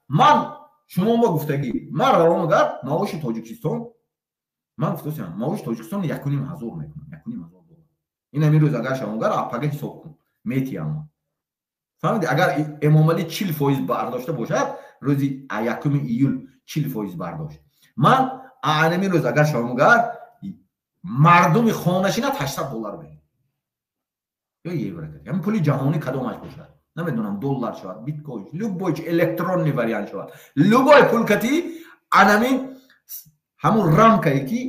Ман шумо ба гуфтагӣ, ман равонагар маоши Тоҷикистон, ман гуфтасиам, маоши Тоҷикистон 1500 мекунам, 1500 доллар. Ин ҳамин рӯз агар шавонагар, апага ҳисоб кун, метиям. Фаҳмиди? Агар Эмомалӣ 40% бардошта бошад, рӯзи 1 июл 40% бардошт, ман анамин рӯз агар шавонагар, мардуми хонашинат 800 доллар мегирад ё евро, ҳамин пули ҷаҳонӣ кадомаш бошад, намедонам, доллар шавад, биткоин, любой электронный вариант шавад, любой пул кати анамин ҳамун рамкае ки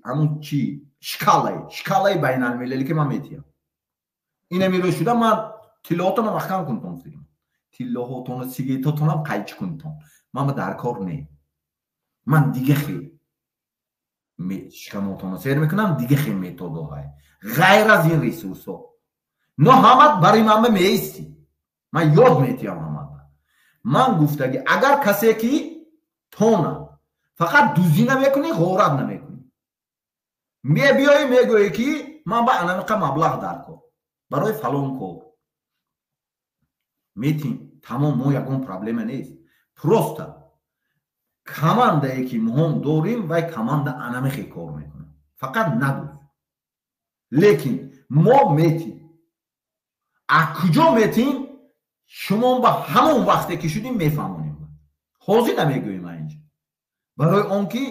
ҳамун чи шкалаи байналмилалӣ ки ман метиҳам. Инами рӯз шуда, ман тиллоотонам маҳкам кунтон, тиллоҳотону сигетотонам қайчи кунтон, ман дар кор не. Ман дига хел шикамотоно сер мекунам, дига хел методоҳай, ғайр аз ин ресурсҳо. Но ҳамат барои ман меистӣ, ман ёд метиҳам ҳамат. Ман гуфтагӣ, агар касе ки тона, фақат дуздӣ намекунӣ, ғорат намекунӣ, мебиёӣ, мегӯӣ ки ман ба анамиқа маблағ дар кор барои фалон кор, метим, тамом, мо ягон проблема нест. Просто командае ки моҳом дорим, вай команда анамихе кор мекунад, фақат надуз, лекин мо метим. А куҷо метим, шумо ба ҳамон вақте ки шудим, мефаҳмонем. Ҳозир намегӯем инҷа, барои он ки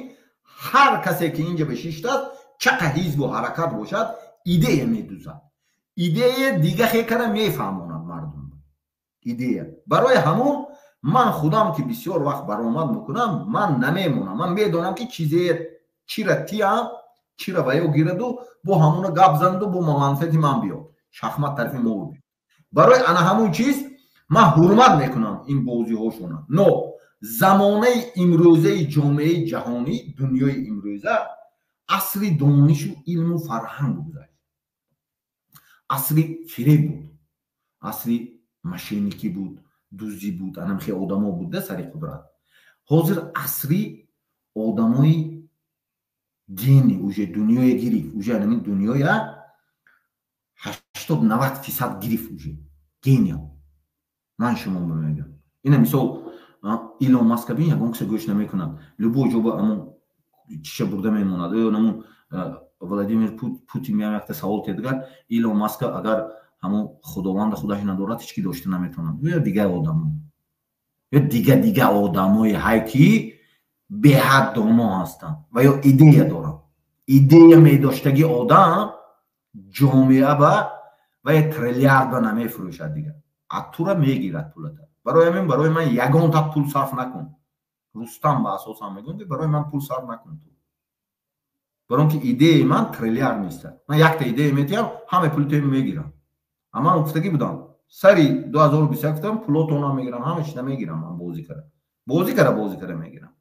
ҳар касе ки инҷа бешиштааст, чақа ҳизбу ҳаракат бошад, идея медузад, идея дига хекара мефаҳмонад мардум идея. Барои ҳамон ман худам ки бисёр вақт баромад мекунам, ман намемонам. Ман медонам ки чизе чира тиям, чира ваё гираду, бо ҳамона гап занаду, бо манфиати ман биёд, шахмат тарафи мо биёд. Барои ана ҳамун чиз ман ҳурмат мекунам ин бозиҳошона. Но замонаи имрӯзаи ҷомеаи ҷаҳонӣ, дунёи имрӯза, асри донишу илму фарҳанг гузашт. Асри фиреб буд, асри мошенникӣ буд, дуздӣ буд, анам хел одамо буд да сари қудрат. Ҳозир асри одамои гений, уже дунёя гирифт, уже анамин дунёя 80-90% гирифт, уже гений. Ман шумо мегӯям, ина мисол Илон Маска бин, ягон киса гӯш намекунад, любой ҷо ба амон чиша бурда мемонад. Ё намун Владимир Путин меам, якта савол тедгар Илон Маска: агар ҳамон худованда худаш надорад, ҳеч ки дошта наметавонад. Ё дигар одамо, ё дига одамои ҳай ки беҳад доно ҳастанд ва ё идея доранд. Идея медоштаги одам ҷомеа ба ва я триллиард ба намефурӯшад, дигар атура мегирад пулата. Барои ҳамин барои ман ягонта пул сарф накун, Рустам, ба асосам мегӯям ки барои ман пул сарф накун ту, барои он ки идеяи ман триллиард неста. Ман якта идея метиҳам, ҳама пули мегирам. А ман гуфтагӣ будам, сари 2021 гуфтам, пулотонам мегирам, ҳама чиза мегирам. Ман бозӣ кара, бозӣ кара, бозӣ кара мегирам.